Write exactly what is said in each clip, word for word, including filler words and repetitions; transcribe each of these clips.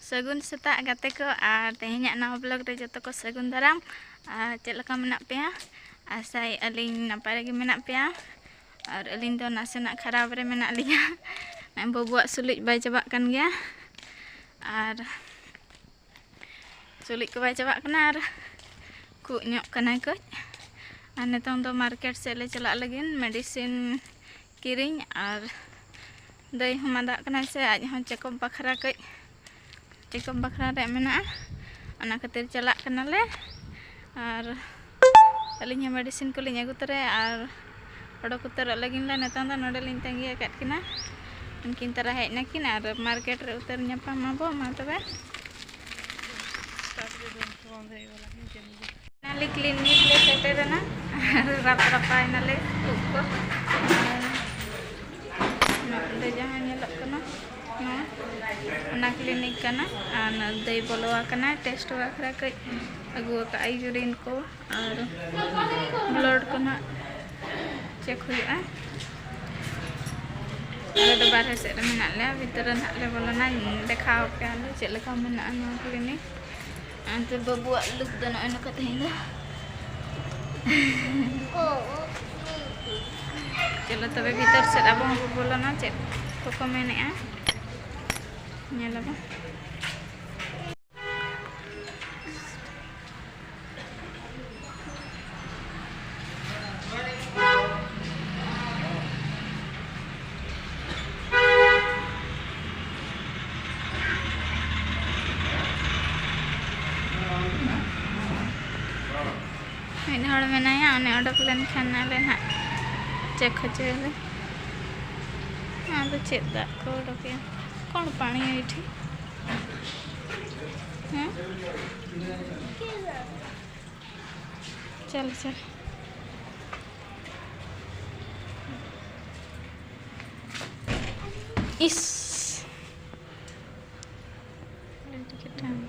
ᱥᱟᱹᱜᱩᱱ ᱥᱮᱛᱟᱜ ᱜᱟᱛᱮ ᱠᱚ, ᱟᱨ ᱛᱮᱦᱮᱧᱟᱜ ᱱᱟᱣᱟ vlog ᱨᱮ ᱡᱚᱛᱚ ᱠᱚ ᱥᱟᱹᱜᱩᱱ ᱫᱟᱨᱟᱢ᱾ ᱟᱨ ᱪᱮᱫ ᱞᱮᱠᱟ ᱢᱮᱱᱟᱜ ᱯᱮᱭᱟ? ᱟᱥᱟᱭᱮᱫᱼᱟ ᱞᱤᱧ ᱱᱟᱯᱟᱭ ᱨᱮᱜᱮ ᱢᱮᱱᱟᱜ ᱯᱮᱭᱟ᱾ ᱟᱨ ᱟᱹᱞᱤᱧ ᱫᱚ ᱱᱟᱥᱮᱱᱟᱜ ᱠᱷᱟᱨᱟᱯ ᱨᱮ ᱢᱮᱱᱟᱜ ᱞᱤᱧᱟ᱾ ᱵᱟᱹᱵᱩᱣᱟᱜ ᱥᱩᱞᱩᱡ ᱵᱟᱭ ᱪᱟᱵᱟᱜ ᱠᱟᱱ ᱜᱮᱭᱟ, ᱟᱨ ᱥᱩᱞᱩᱡ ᱠᱚ ᱵᱟᱭ ᱪᱟᱵᱟᱜ ᱠᱟᱱᱟ, ᱟᱨ ᱠᱷᱩᱜ ᱧᱚᱜ ᱠᱟᱱᱟᱭ ᱠᱟᱹᱡ᱾ ᱟᱨ ᱱᱤᱛᱚᱝ ᱫᱚ ᱢᱟᱨᱠᱮᱴ ᱥᱮᱫ ᱞᱮ ᱪᱟᱞᱟᱜ ᱞᱟᱹᱜᱤᱫ ᱢᱮᱰᱤᱥᱤᱱ ᱠᱤᱨᱤᱧ, ᱟᱨ ᱫᱟᱹᱭ ᱦᱚᱸ ᱢᱟᱫᱟᱜ ᱠᱟᱱᱟᱭ ᱥᱮ, ᱟᱡ ᱦᱚᱸ ᱪᱮᱠᱟᱯ ᱵᱟᱠᱷᱨᱟ ᱠᱟᱹᱡ, ᱪᱮᱠᱟᱯ ᱵᱟᱠᱷᱨᱟ ᱨᱮᱭᱟᱜ ᱢᱮᱱᱟᱜᱼᱟ, ᱚᱱᱟ ᱠᱷᱟᱹᱛᱤᱨ ᱪᱟᱞᱟᱜ ᱠᱟᱱᱟᱞᱮ᱾ ᱟᱨ ᱟᱹᱞᱤᱧ ᱦᱚᱸ ᱢᱮᱰᱤᱥᱤᱱ ᱠᱚᱞᱤᱧ ᱟᱹᱜᱩ ᱛᱚᱨᱟᱭᱟ, ᱟᱨ ᱚᱰᱚᱠ ᱩᱛᱟᱹᱨᱚᱜ ᱞᱟᱹᱜᱤᱫ ᱞᱮ᱾ ᱱᱤᱛᱚᱝ ᱫᱚ ᱱᱚᱰᱮ ᱞᱤᱧ ᱛᱟᱺᱜᱤ ᱟᱠᱟᱫ ᱠᱤᱱᱟ, ᱩᱱᱠᱤᱱ ᱛᱟᱨᱟ ᱦᱮᱡ ᱱᱟᱹᱠᱤᱱ, ᱟᱨ ᱢᱟᱨᱠᱮᱴ ᱨᱮ ᱩᱛᱟᱹᱨ ᱧᱟᱯᱟᱢ ᱟᱵᱚ᱾ ᱢᱟ ᱛᱚᱵᱮ᱾ ᱱᱟᱞᱤ ᱠᱞᱤᱱᱤᱠ ᱞᱮ ᱥᱮᱴᱮᱨᱮᱱᱟ, ᱨᱟᱯ ᱨᱟᱯᱟᱭᱱᱟᱞᱮ ᱩᱵ ᱠᱚ᱾ ᱟᱨ ᱱᱚᱰᱮ ᱡᱟᱦᱟᱸ ᱧᱮᱞᱚᱜ ᱠᱟᱱᱟ, ᱱᱚᱣᱟ ᱚᱱᱟ ᱠᱞᱤᱱᱤᱠ ᱠᱟᱱᱟ᱾ ᱟᱨ ᱫᱟᱹᱭ ᱵᱚᱞᱚ ᱟᱠᱟᱱᱟᱭ, ᱴᱮᱥᱴ ᱵᱟᱠᱷᱨᱟ ᱠᱟᱹᱡ ᱟᱹᱜᱩ ᱟᱠᱟᱫ ᱟᱭ ᱤᱭᱩᱨᱤᱱ ᱠᱚ ᱟᱨ ᱵᱞᱟᱰ ᱠᱚ ᱱᱟᱜ ᱪᱮᱠ ᱦᱩᱭᱩᱜᱼᱟ᱾ ᱟᱞᱮ ᱫᱚ ᱵᱟᱨᱦᱮ ᱥᱮᱫ ᱨᱮ ᱢᱮᱱᱟᱜ ᱞᱮᱭᱟ, ᱵᱷᱤᱛᱨᱤ ᱨᱮ ᱱᱟᱜ ᱞᱮ ᱵᱚᱞᱚᱱᱟ᱾ ᱫᱮᱠᱷᱟᱣ ᱟᱯᱮᱭᱟᱞᱮ ᱪᱮᱫ ᱞᱮᱠᱟ ᱢᱮᱱᱟᱜᱼᱟ ᱱᱚᱣᱟ ᱠᱞᱤᱱᱤᱠ᱾ ᱟᱨ ᱱᱚᱛᱮ ᱵᱟᱹᱵᱩᱣᱟᱜ ᱞᱩᱠ ᱫᱚ ᱱᱚᱜᱼᱚᱭ ᱱᱚᱝᱠᱟ ᱛᱮᱦᱮᱧ ᱫᱚ᱾ ᱪᱚᱞᱚ ᱛᱚᱵᱮ ᱵᱷᱤᱛᱟᱹᱨ ᱥᱮᱫ ᱟᱵᱚ ᱦᱚᱸᱵᱚ ᱵᱚᱞᱚᱱᱟ, ᱪᱮᱫ ᱠᱚᱠᱚ ᱢᱮᱱᱮᱜᱼᱟ, ᱧᱮᱞ ᱟᱵᱚ᱾ ᱢᱤᱫ ᱦᱚᱲ ᱢᱮᱱᱟᱭᱟ, ᱚᱱᱮ ᱚᱰᱚᱠ ᱞᱮᱱᱠᱷᱟᱱ ᱟᱞᱮ ᱱᱟᱦᱟᱜ ᱪᱮᱠ ᱦᱚᱪᱚᱭᱟᱞᱮ᱾ ᱟᱫᱚ ᱪᱮᱫ ᱫᱟᱜ ᱠᱚ ᱚᱰᱚᱠᱮᱜᱼᱟ? କ'ଣ ପାଣି ଏଇଠି? ହଁ? ଚାଲ, ଚାଲ। ଇସ୍। ଏଇଠି କେତେ ଆମ୍ବ।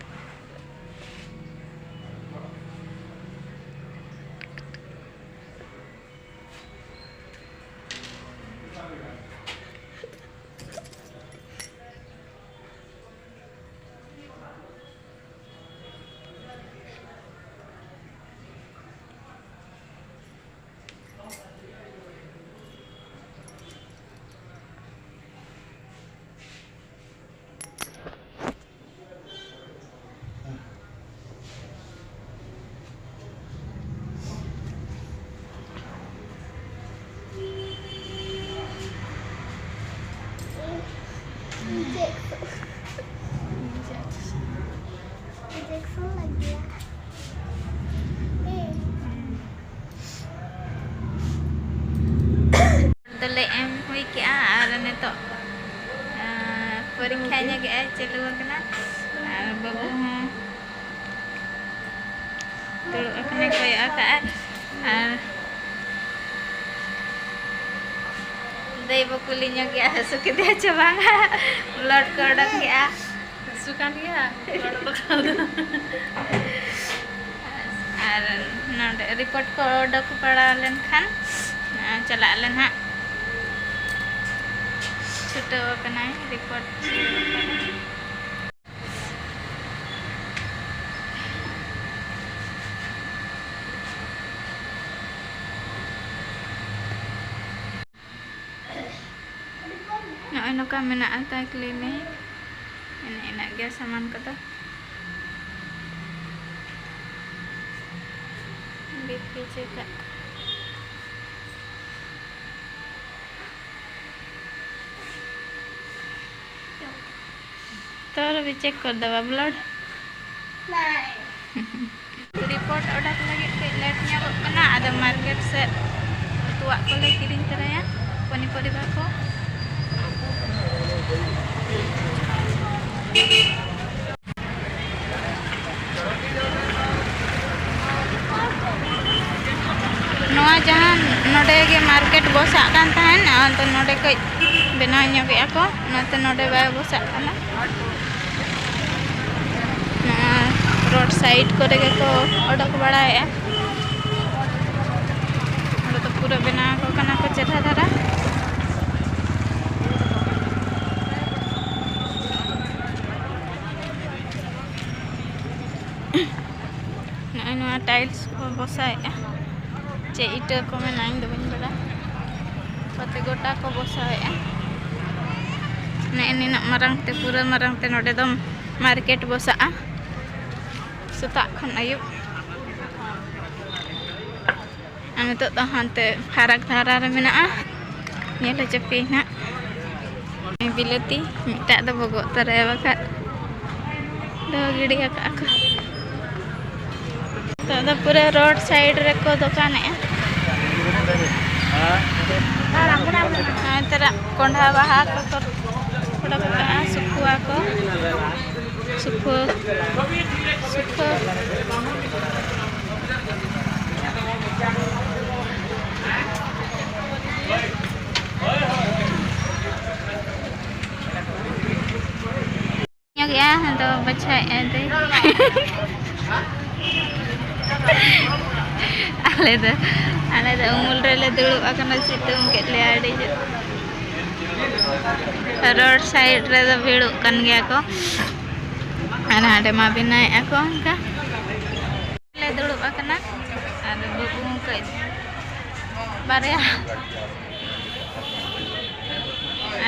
ᱞᱮ ᱮᱢ ᱦᱩᱭ ᱠᱮᱜᱼᱟ ᱟᱨ ᱱᱤᱛᱚᱜ, ᱟᱸ, ᱯᱚᱨᱤᱠᱠᱷᱟ ᱧᱚᱜᱮᱜᱼᱟᱭ, ᱪᱟᱹᱞᱩ ᱟᱠᱟᱱᱟ᱾ ᱟᱨ ᱵᱟᱹᱵᱩ ᱦᱚᱸ ᱫᱩᱲᱩᱵ ᱟᱠᱟᱱᱟᱭ, ᱠᱚᱭᱚᱜ ᱟᱠᱟᱫᱼᱟᱭ᱾ ᱟᱨ ᱫᱟᱹᱭ ᱵᱚ ᱠᱩᱞᱤ ᱧᱚᱜᱮᱜᱼᱟ, ᱦᱟᱹᱥᱩ ᱠᱮᱫᱮᱭᱟ ᱪᱮ ᱵᱟᱝᱟ? ᱵᱞᱟᱰ ᱠᱚ ᱚᱰᱚᱠ ᱠᱮᱜᱼᱟ᱾ ᱦᱟᱹᱥᱩ ᱠᱟᱱ ᱜᱮᱭᱟ, ᱵᱞᱟᱰ ᱚᱰᱚᱠ ᱠᱟᱱ ᱫᱚ᱾ ᱟᱨ ᱱᱚᱰᱮ ᱨᱤᱯᱳᱨᱴ ᱠᱚ ᱚᱰᱚᱠ ᱵᱟᱲᱟ ᱞᱮᱱᱠᱷᱟᱱ, ᱟᱨ ᱪᱟᱞᱟᱜ ᱟᱞᱮ ᱱᱟᱦᱟᱜ᱾ ᱪᱷᱩᱴᱟᱹᱣ ᱟᱠᱟᱱᱟᱭ ᱨᱤᱯᱳᱨᱴ᱾ ᱱᱚᱜᱼᱚᱭ ᱱᱚᱝᱠᱟ ᱢᱮᱱᱟᱜᱼᱟ ᱛᱟᱭ ᱠᱞᱤᱱᱤᱠ᱾ ᱮᱱᱮ ᱤᱱᱟᱹᱜ ᱜᱮ ᱥᱟᱢᱟᱱ ᱠᱚᱫᱚ᱾ ᱵᱤᱯᱤ ᱪᱮᱠᱟᱜ᱾ ᱛᱚ ᱨᱚᱵᱤ ᱪᱮᱠ ᱠᱚᱨ ᱫᱟᱵᱟ ᱵᱞᱟᱰ? ᱨᱤᱯᱳᱨᱴ ᱚᱰᱚᱠ ᱞᱟᱹᱜᱤᱫ ᱠᱟᱹᱡ ᱞᱮᱴ ᱧᱚᱜᱚᱜ ᱠᱟᱱᱟ, ᱟᱫᱚ ᱢᱟᱨᱠᱮᱴ ᱥᱮᱫ ᱩᱛᱩᱣᱟᱜ ᱠᱚᱞᱮ ᱠᱤᱨᱤᱧ ᱛᱚᱨᱟᱭᱟ, ᱯᱚᱱᱤᱯᱚᱨᱤᱵᱟ ᱠᱚ᱾ ᱱᱚᱣᱟ ᱡᱟᱦᱟᱸ ᱱᱚᱰᱮ ᱜᱮ ᱢᱟᱨᱠᱮᱴ ᱵᱚᱥᱟᱜ ᱠᱟᱱ ᱛᱟᱦᱮᱱ, ᱟᱫᱚ ᱱᱚᱰᱮ ᱠᱟᱹᱡ ᱵᱮᱱᱟᱣ ᱧᱚᱜᱮᱜᱼᱟ ᱠᱚ, ᱚᱱᱟᱛᱮ ᱱᱚᱰᱮ ᱵᱟᱭ ᱵᱚᱥᱟᱜ ᱠᱟᱱᱟ᱾ ᱱᱚᱣᱟ ᱨᱳᱰ ᱥᱟᱭᱤᱰ ᱠᱚᱨᱮ ᱜᱮᱠᱚ ᱚᱰᱚᱠ ᱵᱟᱲᱟᱭᱮᱫᱼᱟ᱾ ᱚᱸᱰᱮ ᱫᱚ ᱯᱩᱨᱟᱹ ᱵᱮᱱᱟᱣ ᱟᱠᱚ ᱠᱟᱱᱟ ᱠᱚ ᱪᱮᱦᱨᱟ ᱫᱷᱟᱨᱟ᱾ ᱱᱚᱜᱼᱚᱭ ᱱᱚᱣᱟ ᱴᱟᱭᱤᱞᱥ ᱠᱚ ᱵᱚᱥᱟᱣᱮᱫᱼᱟ, ᱪᱮᱫ ᱤᱴᱟᱹ ᱠᱚ ᱢᱮᱱᱟ, ᱤᱧ ᱫᱚ ᱵᱟᱹᱧ ᱵᱟᱲᱟᱭᱟ᱾ ᱠᱚᱛᱮ ᱜᱚᱴᱟ ᱠᱚ ᱵᱚᱥᱟᱣᱮᱫᱼᱟ᱾ ᱱᱮᱜᱼᱮ ᱱᱤᱱᱟᱹᱜ ᱢᱟᱨᱟᱝ ᱛᱮ, ᱯᱩᱨᱟᱹ ᱢᱟᱨᱟᱝ ᱛᱮ ᱱᱚᱰᱮ ᱫᱚ ᱢᱟᱨᱠᱮᱴ ᱵᱚᱥᱟᱜᱼᱟ ᱥᱮᱛᱟᱜ ᱠᱷᱚᱱ ᱟᱹᱭᱩᱵ᱾ ᱟᱨ ᱱᱤᱛᱚᱜ ᱫᱚ ᱦᱟᱱᱛᱮ ᱯᱷᱟᱨᱟᱠ ᱫᱷᱟᱨᱟ ᱨᱮ ᱢᱮᱱᱟᱜᱼᱟ, ᱧᱮᱞ ᱦᱚᱪᱚ ᱯᱮᱭᱟᱹᱧ ᱦᱟᱸᱜ᱾ ᱵᱤᱞᱟᱹᱛᱤ ᱢᱤᱫᱴᱟᱜ ᱫᱚ ᱵᱚ ᱜᱚᱜ ᱛᱚᱨᱟᱭᱟ, ᱵᱟᱠᱷᱟᱡ ᱫᱚᱦᱚ ᱜᱤᱰᱤ ᱟᱠᱟᱫᱼᱟ ᱠᱚ᱾ ᱱᱤᱛᱚᱜ ᱫᱚ ᱯᱩᱨᱟᱹ ᱨᱳᱰ ᱥᱟᱭᱤᱰ ᱨᱮᱠᱚ ᱫᱚᱠᱟᱱᱮᱜᱼᱟ᱾ ᱱᱚᱜᱼᱚᱭ ᱛᱚᱨᱟ ᱠᱚᱸᱰᱷᱟ ᱵᱟᱦᱟ ᱠᱚᱠᱚ ᱚᱰᱚᱠ ᱟᱠᱟᱫᱼᱟ, ᱥᱩᱠᱷᱩᱣᱟ ᱠᱚ, ᱥᱩᱠᱷᱩᱣᱟᱹ, ᱥᱩᱠᱷᱩᱣᱟᱹ᱾ ᱧᱚᱜᱮᱜᱼᱟ, ᱟᱫᱚ ᱵᱟᱪᱷᱟᱣᱮᱫᱼᱟᱭ ᱫᱟᱹᱭ᱾ ᱟᱞᱮ ᱫᱚ, ᱟᱞᱮ ᱫᱚ ᱩᱢᱩᱞ ᱨᱮᱞᱮ ᱫᱩᱲᱩᱵ ᱟᱠᱟᱱᱟ, ᱥᱤᱛᱩᱝ ᱠᱮᱫ ᱞᱮᱭᱟ ᱟᱹᱰᱤ ᱡᱳᱨ᱾ ᱨᱳᱰ ᱥᱟᱭᱤᱰ ᱨᱮᱫᱚ ᱵᱷᱤᱲᱚᱜ ᱠᱟᱱ ᱜᱮᱭᱟ ᱠᱚ, ᱟᱨ ᱦᱟᱸᱰᱮ ᱢᱟ ᱵᱮᱱᱟᱣᱮᱫᱼᱟ ᱠᱚ ᱚᱱᱠᱟ᱾ ᱞᱮ ᱫᱩᱲᱩᱵ ᱟᱠᱟᱱᱟ, ᱟᱨ ᱵᱟᱹᱵᱩ ᱦᱚᱸ ᱠᱟᱹᱡ ᱵᱟᱨᱭᱟ,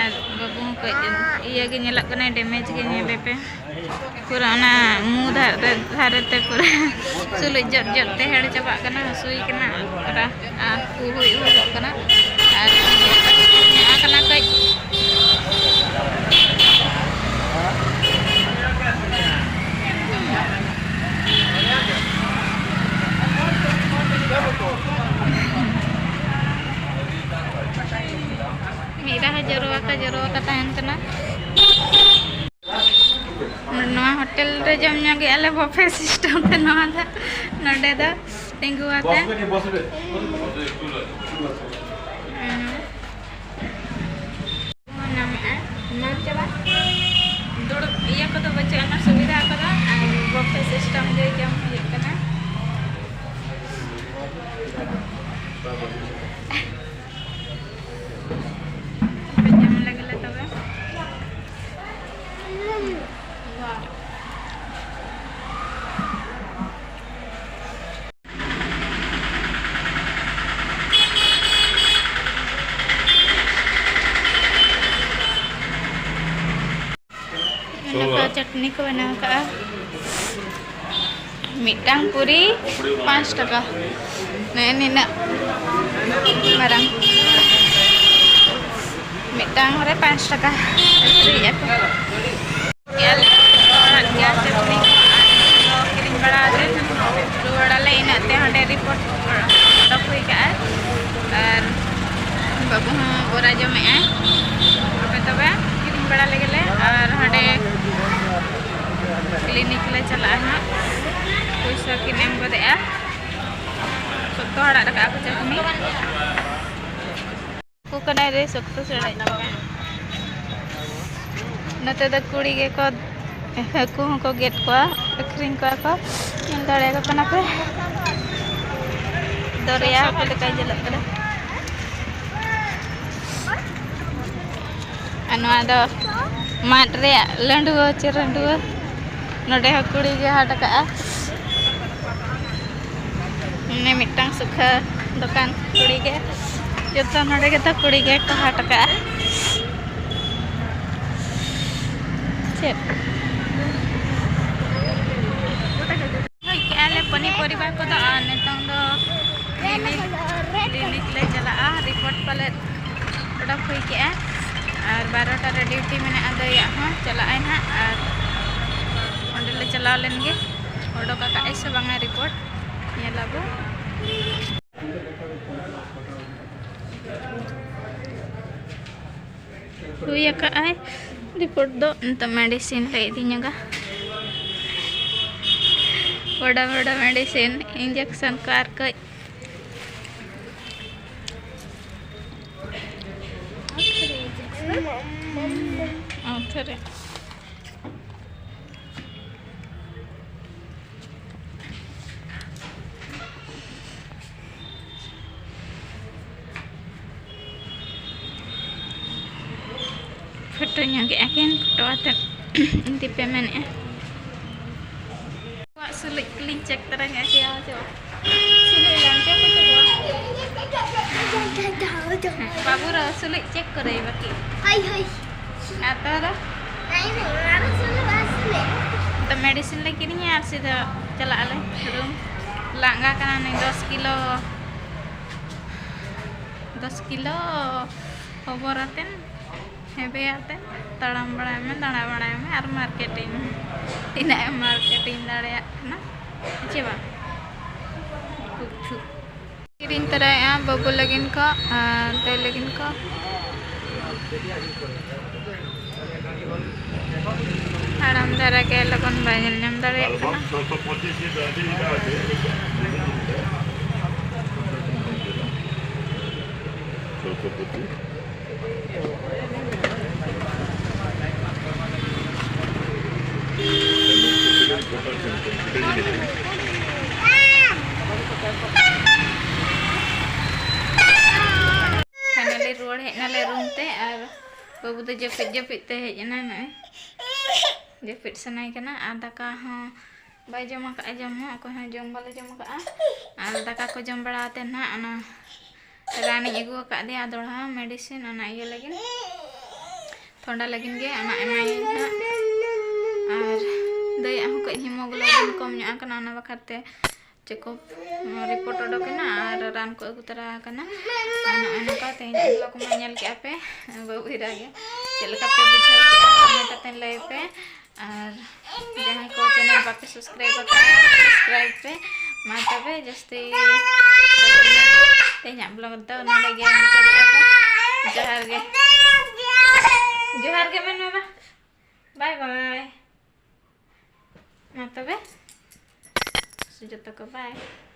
ᱟᱨ ᱵᱟᱹᱵᱩ ᱦᱚᱸ ᱠᱟᱹᱡ ᱤᱭᱟᱹ ᱜᱮ ᱧᱮᱞᱚᱜ ᱠᱟᱱᱟᱭ, ᱰᱮᱢᱮᱡᱽ ᱜᱮ ᱧᱮᱞᱮ ᱯᱮ᱾ ᱯᱩᱨᱟᱹ ᱚᱱᱟ ᱢᱩ ᱫᱷᱟᱨᱮ, ᱫᱷᱟᱨᱮ ᱛᱮ ᱯᱩᱨᱟᱹ ᱥᱩᱞᱩᱡ ᱡᱚᱫ ᱡᱚᱫ ᱛᱮ ᱦᱮᱲ ᱪᱟᱵᱟᱜ ᱠᱟᱱᱟ, ᱦᱟᱹᱥᱩᱭᱮ ᱠᱟᱱᱟ, ᱚᱱᱟ ᱟᱨ ᱩᱦᱩᱭ ᱩᱦᱩᱭᱚᱜ ᱠᱟᱱᱟ᱾ ᱟᱨ ᱧᱮᱞᱚᱜ ᱠᱟᱱᱟ ᱠᱟᱹᱡ᱾ ᱢᱤᱫ ᱫᱷᱟᱣ ᱡᱚᱨᱚ ᱟᱠᱟ, ᱡᱚᱨᱚ ᱟᱠᱟ ᱛᱟᱦᱮᱱ ᱠᱟᱱᱟ᱾ ᱱᱚᱣᱟ ᱦᱳᱴᱮᱞ ᱨᱮ ᱡᱚᱢ ᱧᱩ ᱠᱮᱜᱼᱟ ᱞᱮ ᱵᱚᱯᱷᱮ ᱥᱤᱥᱴᱮᱢ ᱛᱮ, ᱱᱚᱣᱟ ᱫᱚ ᱱᱚᱰᱮ ᱫᱚ ᱛᱤᱸᱜᱩ ᱟᱛᱮ᱾ ᱦᱩᱸ᱾ ᱧᱟᱢᱮᱜᱼᱟ, ᱧᱟᱢ ᱪᱟᱵᱟ᱾ ᱫᱩᱲᱩᱵ ᱤᱭᱟᱹ ᱠᱚᱫᱚ ᱵᱟᱹᱪᱩᱜ ᱟᱱᱟ, ᱥᱩᱵᱤᱫᱷᱟ ᱠᱚᱫᱚ, ᱟᱨ ᱵᱚᱯᱷᱮ ᱥᱤᱥᱴᱮᱢ ᱜᱮ ᱡᱚᱢ ᱦᱩᱭᱩᱜ ᱠᱟᱱᱟ᱾ ᱡᱚᱢ ᱞᱮᱜᱮ ᱞᱮ ᱛᱚᱵᱮ᱾ ᱚᱱᱟ ᱠᱚ ᱪᱟᱴᱱᱤ ᱠᱚ ᱵᱮᱱᱟᱣ ᱠᱟᱜᱼᱟ᱾ ᱢᱤᱫᱴᱟᱝ ᱯᱩᱨᱤ ᱯᱟᱸᱪ ᱴᱟᱠᱟ, ᱱᱮᱜᱼᱮ ᱱᱤᱱᱟᱹᱜ ᱢᱟᱨᱟᱝ, ᱢᱤᱫᱴᱟᱝ ᱨᱮ ᱯᱟᱸᱪ ᱴᱟᱠᱟ ᱟᱹᱠᱷᱨᱤᱧᱮᱜᱼᱟ ᱠᱚ᱾ ᱠᱮᱜᱼᱟ ᱞᱮ, ᱚᱲᱟᱜ ᱜᱮᱭᱟ ᱪᱟᱹᱴᱱᱤ ᱠᱚ ᱟᱨ ᱫᱚ ᱠᱤᱨᱤᱧ ᱵᱟᱲᱟ ᱟᱞᱮ, ᱨᱩᱣᱟᱹᱲ ᱟᱞᱮ᱾ ᱤᱱᱟᱹᱜ ᱛᱮ ᱦᱟᱸᱰᱮ ᱨᱤᱯᱳᱨᱴ ᱚᱰᱚᱠ ᱦᱩᱭ ᱠᱟᱜᱼᱟ᱾ ᱟᱨ ᱞᱮ ᱪᱟᱞᱟᱜᱼᱟ ᱦᱟᱸᱜ᱾ ᱯᱚᱭᱥᱟ ᱠᱤᱱ ᱮᱢ ᱜᱚᱫᱮᱜᱼᱟ᱾ ᱥᱚᱠᱛᱚ ᱦᱟᱲᱟᱜ ᱨᱟᱠᱟᱵ ᱠᱚ ᱪᱟᱹᱴᱱᱤ᱾ ᱠᱚ ᱠᱟᱱᱟᱭ ᱨᱮ ᱥᱚᱠᱛᱚ ᱥᱮᱬᱟ᱾ ᱱᱚᱛᱮ ᱫᱚ ᱠᱩᱲᱤ ᱜᱮᱠᱚ, ᱦᱟᱹᱠᱩ ᱦᱚᱸᱠᱚ ᱜᱮᱫ ᱠᱚᱣᱟ, ᱟᱹᱠᱷᱨᱤᱧ ᱠᱚᱣᱟ ᱠᱚ᱾ ᱧᱮᱞ ᱫᱟᱲᱮᱭᱟᱠᱚ ᱠᱟᱱᱟ ᱯᱮ, ᱫᱚᱨᱭᱟ ᱦᱟᱹᱠᱩ ᱞᱮᱠᱟᱭ ᱧᱮᱞᱚᱜ ᱠᱟᱱᱟ᱾ ᱟᱨ ᱱᱚᱣᱟ ᱫᱚ ᱢᱟᱫ ᱨᱮᱭᱟᱜ ᱞᱟᱹᱰᱩᱣᱟᱹ ᱪᱮ ᱨᱟᱹᱰᱩᱣᱟᱹ᱾ ᱱᱚᱰᱮ ᱦᱚᱸ ᱠᱩᱲᱤ ᱜᱮ ᱦᱟᱴ ᱟᱠᱟᱜᱼᱟ᱾ ᱢᱟᱱᱮ ᱢᱤᱫᱴᱟᱝ ᱥᱩᱠᱷᱟᱹ ᱫᱚᱠᱟᱱ ᱠᱩᱲᱤ ᱜᱮ, ᱡᱚᱛᱚ ᱱᱚᱰᱮ ᱜᱮᱛᱚ ᱠᱩᱲᱤ ᱜᱮ ᱠᱚ ᱦᱟᱴ ᱟᱠᱟᱜᱼᱟ᱾ ᱪᱮᱫ? ᱦᱩᱭ ᱠᱮᱜᱼᱟ ᱞᱮ ᱯᱚᱱᱤ ᱯᱚᱨᱤᱵᱟᱨ ᱠᱚᱫᱚ, ᱟᱨ ᱱᱤᱛᱚᱝ ᱫᱚ ᱠᱞᱤᱱᱤᱠ, ᱠᱞᱤᱱᱤᱠ ᱞᱮ ᱪᱟᱞᱟᱜᱼᱟ᱾ ᱨᱤᱯᱳᱨᱴ ᱯᱟᱞᱮᱫ ᱚᱰᱚᱠ ᱦᱩᱭ ᱠᱮᱜᱼᱟ, ᱟᱨ ᱵᱟᱨᱚᱴᱟ ᱨᱮ ᱰᱤᱭᱩᱴᱤ ᱢᱮᱱᱟᱜᱼᱟ ᱫᱟᱹᱭᱟᱜ ᱦᱚᱸ᱾ ᱪᱟᱞᱟᱜ ᱟᱭ ᱱᱟᱦᱟᱜ, ᱟᱨ ᱚᱸᱰᱮ ᱞᱮ ᱪᱟᱞᱟᱣ ᱞᱮᱱ ᱜᱮ, ᱚᱰᱚᱠ ᱟᱠᱟᱫ ᱟᱭ ᱥᱮ ᱵᱟᱝᱟ ᱨᱤᱯᱳᱨᱴ, ᱧᱮᱞ ᱟᱵᱚ᱾ ᱦᱩᱭ ᱟᱠᱟᱫ ᱟᱭ ᱨᱤᱯᱳᱨᱴ ᱫᱚ᱾ ᱱᱤᱛᱚᱜ ᱢᱮᱰᱤᱥᱤᱱ ᱞᱮ ᱤᱫᱤ ᱧᱚᱜᱟ, ᱵᱚᱰᱟ ᱵᱚᱰᱟ ᱢᱮᱰᱤᱥᱤᱱ, ᱤᱧᱡᱮᱠᱥᱚᱱ ᱠᱚ ᱟᱨ ᱠᱟᱹᱡ᱾ ᱟᱹᱛᱷᱟᱹᱨᱤ᱾ ᱯᱷᱳᱴᱳ ᱧᱚᱜᱮᱜᱼᱟ ᱠᱤᱱ, ᱯᱷᱳᱴᱳ ᱟᱛᱮᱫ ᱤᱫᱤ ᱯᱮ ᱢᱮᱱᱮᱜᱼᱟ᱾ ᱩᱱᱠᱩᱣᱟᱜ ᱥᱩᱞᱩᱡ ᱠᱚᱞᱤᱧ ᱪᱮᱠ ᱛᱟᱨᱟ ᱧᱚᱜ ᱠᱮᱭᱟ, ᱪᱮ ᱵᱟᱝ? ᱥᱩᱞᱩᱡ ᱞᱟᱝ ᱪᱮᱠ ᱠᱚ ᱪᱮ ᱵᱟᱝ? ᱵᱟᱹᱵᱩ ᱨᱮ ᱥᱩᱞᱩᱡ ᱪᱮᱠ ᱠᱚᱨᱮ ᱵᱟᱹᱠᱤ᱾ ᱦᱳᱭ, ᱦᱳᱭ᱾ ᱟᱨ ᱛᱚ ᱫᱚ? ᱟᱨ ᱥᱩᱞᱩᱡ ᱵᱟᱝ ᱥᱩᱞᱩᱡ᱾ ᱛᱚ ᱢᱮᱰᱤᱥᱤᱱ ᱞᱮ ᱠᱤᱨᱤᱧᱟ ᱟᱨ ᱥᱤᱫᱷᱟᱹ ᱪᱟᱞᱟᱜ ᱟᱞᱮ ᱨᱩᱢ᱾ ᱞᱟᱸᱜᱟ ᱠᱟᱱᱟ ᱱᱩᱭ ᱫᱚᱥ ᱠᱤᱞᱳ, ᱫᱚᱥ ᱠᱤᱞᱳ ᱦᱚᱵᱚᱨ ᱟᱛᱮᱱ᱾ ᱦᱮᱸᱫᱮᱭᱟᱜ ᱛᱮ ᱛᱟᱲᱟᱢ ᱵᱟᱲᱟᱭ ᱢᱮ, ᱫᱟᱬᱟ ᱵᱟᱲᱟᱭ ᱢᱮ ᱟᱨ ᱢᱟᱨᱠᱮᱴᱤᱝ ᱢᱮ᱾ ᱛᱤᱱᱟᱹᱜ ᱮᱢ ᱢᱟᱨᱠᱮᱴᱤᱝ ᱫᱟᱲᱮᱭᱟᱜ ᱠᱟᱱᱟ, ᱦᱮᱸ ᱪᱮ ᱵᱟᱝ? ᱠᱤᱪᱷᱩ ᱠᱤᱨᱤᱧ ᱛᱚᱨᱟᱭᱮᱜᱼᱟ ᱵᱟᱹᱵᱩ ᱞᱟᱹᱜᱤᱫ ᱠᱚ ᱟᱨ ᱫᱟᱹᱭ ᱞᱟᱹᱜᱤᱫ ᱠᱚ᱾ ᱦᱟᱲᱟᱢ ᱫᱷᱟᱨᱟ ᱜᱮ, ᱞᱚᱜᱚᱱ ᱵᱟᱭ ᱧᱮᱞ ᱧᱟᱢ ᱫᱟᱲᱮᱭᱟᱜ ᱠᱟᱱᱟ᱾ Finally ᱨᱩᱣᱟᱹᱲ ᱦᱮᱡ ᱱᱟᱞᱮ ᱨᱩᱢ ᱛᱮ, ᱟᱨ ᱵᱟᱹᱵᱩ ᱫᱚ ᱡᱟᱹᱯᱤᱫ ᱡᱟᱹᱯᱤᱫ ᱛᱮ ᱦᱮᱡ ᱮᱱᱟ᱾ ᱱᱚᱜᱼᱚᱭ ᱡᱟᱹᱯᱤᱫ ᱥᱟᱱᱟᱭᱮ ᱠᱟᱱᱟ, ᱟᱨ ᱫᱟᱠᱟ ᱦᱚᱸ ᱵᱟᱭ ᱡᱚᱢ ᱟᱠᱟᱫᱼᱟ᱾ ᱡᱚᱢ ᱦᱚᱸ ᱚᱠᱚᱭ ᱦᱚᱸ ᱡᱚᱢ ᱵᱟᱞᱮ ᱡᱚᱢ ᱟᱠᱟᱫᱼᱟ᱾ ᱟᱨ ᱫᱟᱠᱟ ᱠᱚ ᱡᱚᱢ ᱵᱟᱲᱟ ᱠᱟᱛᱮ ᱱᱟᱦᱟᱜ ᱚᱱᱟ ᱨᱟᱱᱤᱧ ᱟᱹᱜᱩ ᱟᱠᱟᱫᱮᱭᱟ ᱫᱚᱲᱦᱟ medicine, ᱚᱱᱟ ᱤᱭᱟᱹ ᱞᱟᱹᱜᱤᱫ, ᱴᱷᱚᱱᱰᱟ ᱞᱟᱹᱜᱤᱫ ᱜᱮ ᱚᱱᱟ ᱮᱢᱟᱭᱟᱹᱧ ᱱᱟᱦᱟᱜ᱾ ᱟᱨ ᱫᱟᱹᱭᱟᱜ ᱦᱚᱸ ᱠᱟᱹᱡ hemoglobin ᱠᱚᱢ ᱧᱚᱜ ᱟᱠᱟᱱᱟ, ᱚᱱᱟ ᱵᱟᱠᱷᱨᱟ ᱛᱮ checkup report ᱚᱰᱚᱠ ᱮᱱᱟ ᱟᱨ ᱨᱟᱱ ᱠᱚ ᱟᱹᱜᱩ ᱛᱚᱨᱟ ᱟᱠᱟᱱᱟ᱾ ᱟᱨ ᱱᱚᱜᱼᱚᱭ ᱱᱚᱝᱠᱟ ᱛᱮᱦᱮᱧ vlog ᱢᱟ ᱧᱮᱞ ᱠᱮᱜᱼᱟ ᱯᱮ, ᱵᱟᱹᱵᱩ ᱮᱨᱟ ᱜᱮ ᱪᱮᱫ ᱞᱮᱠᱟ ᱯᱮ ᱵᱩᱡᱷᱟᱹᱣ ᱠᱮᱜᱼᱟ, comment ᱠᱟᱛᱮ ᱞᱟᱹᱭ ᱯᱮ᱾ ᱟᱨ ᱡᱟᱦᱟᱸᱭ ᱠᱚ channel ᱵᱟᱯᱮ subscribe ᱟᱠᱟᱫᱼᱟ, subscribe ᱯᱮ᱾ ᱢᱟ ᱛᱚᱵᱮ ᱡᱟᱹᱥᱛᱤ ᱛᱮᱦᱮᱧᱟᱜ vlog ᱫᱚ ᱱᱚᱰᱮ ᱜᱮ ᱢᱩᱪᱟᱹᱫᱮᱜᱼᱟ ᱵᱚ᱾ ᱡᱚᱦᱟᱨ ᱜᱮ, ᱡᱚᱦᱟᱨ ᱜᱮ ᱢᱮᱱ ᱢᱮ ᱢᱟ᱾ Bye bye᱾ ᱢᱟ ᱛᱚᱵᱮ ᱡᱚᱛᱚ ᱠᱚ bye᱾